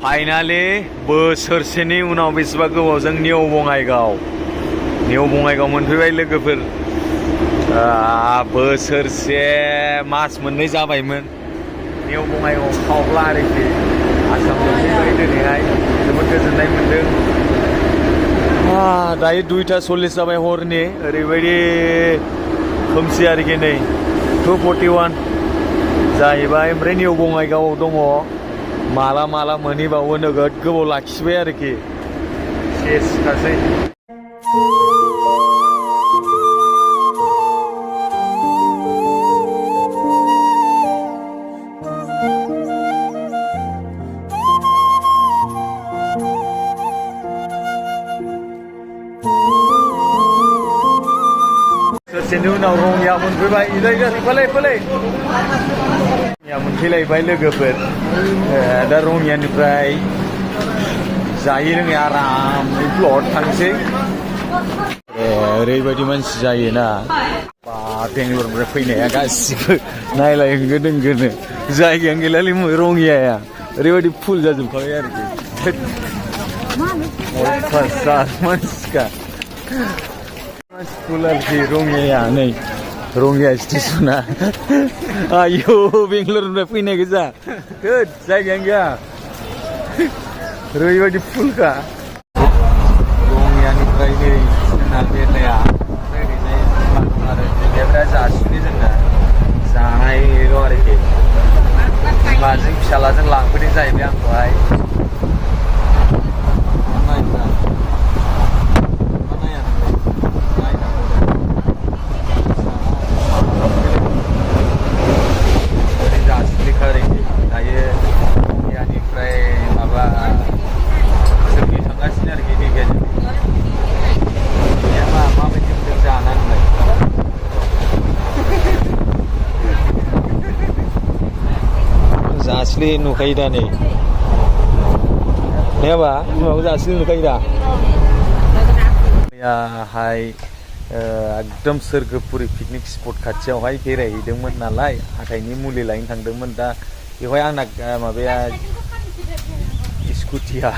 Finally बोसोरसेनि उनाव बेसेबा गोबावजों निउ बङाइगाव मोनफैबाय लोगोफोर। बोसोरसे मास मोननै जाबायमोन निउ बङाइगाव खावब्ला आरोखि आसामाव फैबाय दिनैहाय जोबोद गोजोननाय मोन्दों। दायो 2:40 जाबाय हरनि ओरैबायदि खोमसि आरोखि नै 2:41 जाहैबाय। ओमफ्राय निउ बङाइगावआव दङ माला मोनहैबावो नोगोद गोबाव लाखिबाय आरोखि सेसखासै। बोसोरसेनि उनाव रङिया मोनफैबाय फैलाय रङिया मोनफैलायबाय लोगोफोर। दा रङियानिफ्राय जायै लोङै आराम प्लट थांसै। ओरैबायदि मानसि जायोना बेंगलरनिफ्राय फैनाया गासिबो नायलाय होंगो दोंगोनो जायगायानो गैलालै रङियाया ओरैबायदि फुल जाजोबखाबाय आरोखि मानसिखा फुल आरोखि रङियाया नै रङिया स्टेसना। आयौ बेंगलरनिफ्राय फैनाय गोजा जायगायानो गैया ओरैबायदि फुलखा रङियानिफ्राय नै जोंना मेलाया ओरैजाय आरो मेलाया जासिनो जोंना जानायल' आरोखि बिमाजों फिसालाजों लांफैदों जाहैबाय आंखौहाय। जासिले नुखायो दा नै नङाबा बिमाखौ जासिले नुखायो दा। मैयाहाय एकदम सोरगोपुरि पिकनिक स्पट खाथियावहाय बेरायहैदोंमोन नालाय हाथाइनि मुलि लायनो थांदोंमोन। दा बेवहाय आंना माबाया स्कुटिया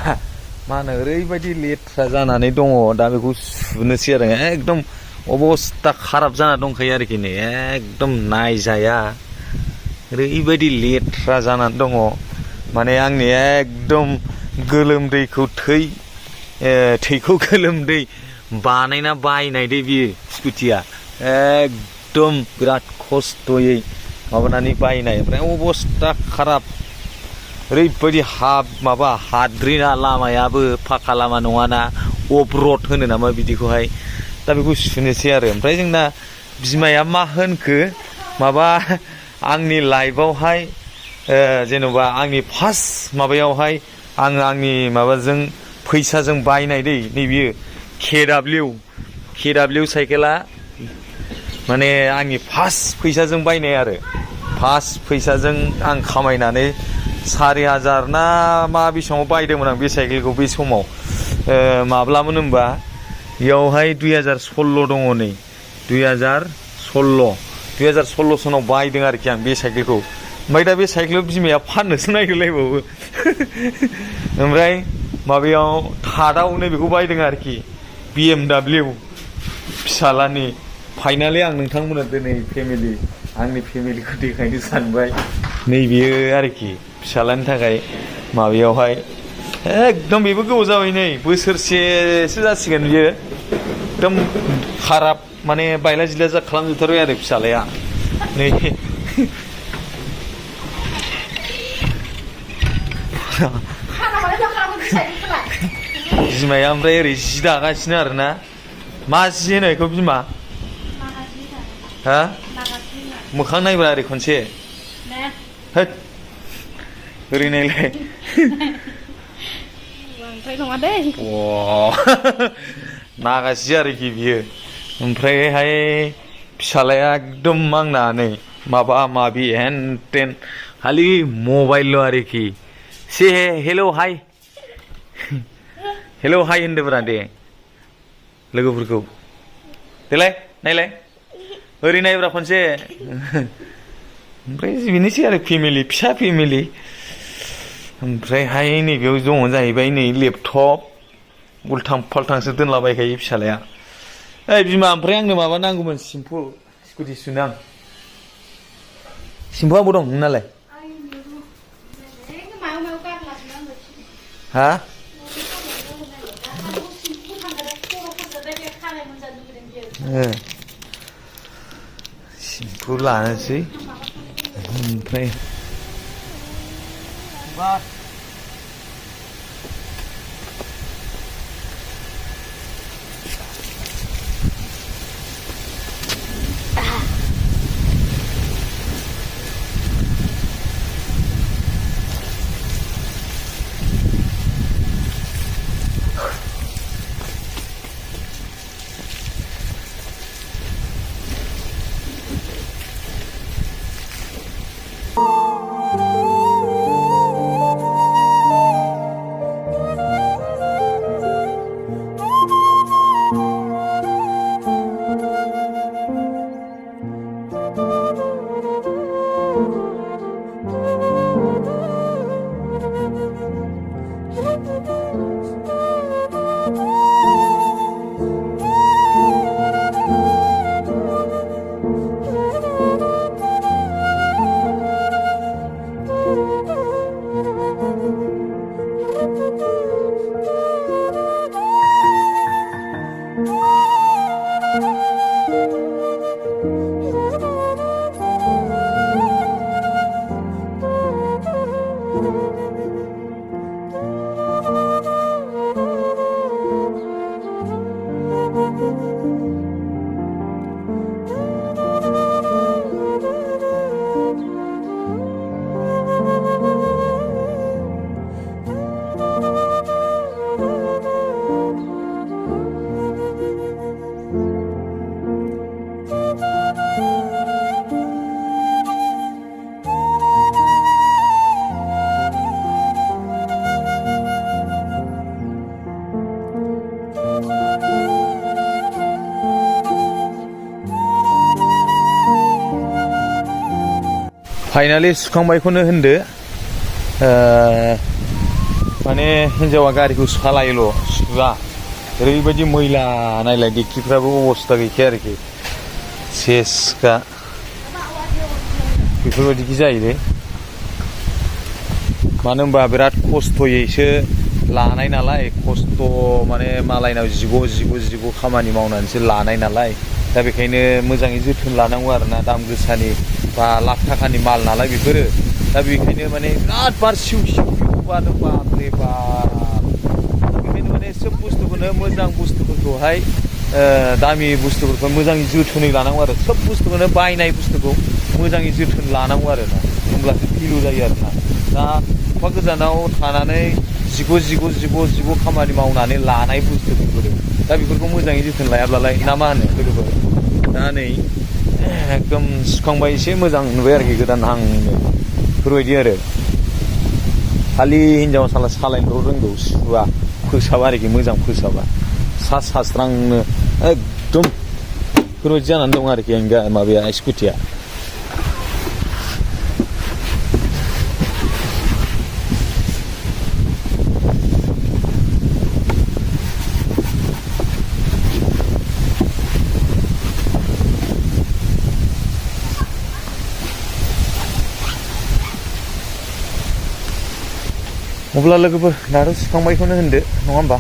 मा होनो ओरैबायदि लेथ्रा जानानै दङ दा बेखौ सुनोसै आरो एकदम अबस्था खाराब जाना दंखायो आरोखि नै एकदम नायजाया ओरैबायदि लेथ्रा जानानै दङ माने आंनि एकदम गोलोमदैखौ थैखौ गोलोमदै बानायना बायनाय दे बियो स्कुटिया एकदम बिराद खस्थ'यै माबानानै बायनाय ओमफ्राय अबस्था खाराब ओरैबायदि हाद्रिना लामायाबो फाखा लामा नङाना अफ रड होनो नामा बिदिखौहाय। दा बेखौ सुनोसै आरो ओमफ्राय जोंना बिमाया मा होनखो आंनि लाइफआवहाय जेन'बा आंनि फार्स्ट माबायावहाय आङो आंनि माबाजों फैसाजों बायनाय दै नैबियो KW साइकेला माने आंनि फार्स्ट फैसाजों बायनाय आरो फार्स्ट फैसाजों आं खामायनानै 4,000 ना मा बेसेबाङाव बायदोंमोन आं बे साइकेलखौ बे समाव माब्लामोन होनबा बेयावहाय 2016 दङ नै 2016 सनाव बायदों आरोखि आं बे साइकेलखौ। ओमफ्राय दा बे साइकेलाव बिमाया फाननोसो नागिरलायबावो ओमफ्राय माबायाव थार्डआवनो बेखौ बायदों आरोखि BMW फिसालानि। फाइनालि आं नोंथांमोना दिनै आंनि फेमिलिखौ देखायनो सानबाय नैबेयो आरोखि फिसालानि थाखाय माबायावहाय एकदम बेबो गोबाव जाबाय नै बोसोरसेसो जासिगोन बियो एकदम खाराब माने बायला जिला खालामजोबथारबाय आरो फिसालाया नै बिमाया ओमफ्राय ओरै जि दागासिनो आरोना मा जि होनो बेखौ बिमा हा मोखां नायब्रा ओरै खनसे होद ओरै नायलाय नागा जि आरोखि बियो। ओमफ्रायहाय फिसालाया एकदम आंना नै माबि हेन टेन खालि मबाइलल' आरोखि से हेल' हाय होनदोंब्रा दे लोगोफोरखौ देलाय नायलाय ओरै नायब्रा खनसे ओमफ्राय बेनोसै आरो फेमिलि फिसा फेमिलि ओमफ्रायहाय नैबेयाव दङ जाहैबाय नै लेपटप उल्थां फाल्थांसो दोनलाबायखायो फिसालाया। ओइ बिमा ओमफ्राय आंनो माबा नांगौमोन सेम्पु स्कुटि सुनो आं। सेम्पुआ बबाव दं नोंनालाय? हा? सेम्पु लानोसै ओमफ्राय फाइनालि सुखांबायखौनो होनदो। माने हिनजावा गारिखौ सालायोल' सुवा। ओरैबायदि मैला नायलाय डिक्किफ्राबो अबस्था गैखाया आरोखि सेसखा बेफोरबायदि जायोलै। मानो होनबा बिराद खस्थ'यैसो लानाय नालाय, खस्थ' माने मालायनाव जिग' खामानि मावनानैसो लानाय नालाय, दा बेखायनो मोजाङै जोथोन लानांगौ आरोना। दाम गोसानि बा लाख थाखानि माल नालाय बेफोरो, दा बेखायनो माने बिराद बार सिउ बारदों बापरे बाप। बेखायनो माने सोब बुस्थुखौनो मोजां बुस्थुफोरखौहाय दामि बुस्थुफोरखौ मोजाङै जोथोनै लानांगौ आरो। सोब बुस्थुखौनो बायनाय बुस्थुखौ मोजाङै जोथोन लानांगौ आरो ना, होमब्लासो भेलु जायो आरो ना। दा अफा गोजानाव थानानै जिग' खामानि मावनानै लानाय बुस्थु बेफोरो, दा बेफोरखौ मोजाङै जोथोन लायाब्लालाय ना मा होनो लोगोफोर? दा नै एकदम सुखांबाय, एसे मोजां नुबाय आरोखि गोदान हांनो बेफोरबायदि आरो। खालि हिनजावा सालायनोल' रोंगौ, सुवा फोसाबा आरोखि, मोजां फोसाबा सास्रांनो एकदम बेफोरबायदि जानानै दं आरोखि आंनि माबाया स्कुटिया। अब्ला लोगोफोर दाथ' सुखांबायखौनो होनदो नङा होमबा?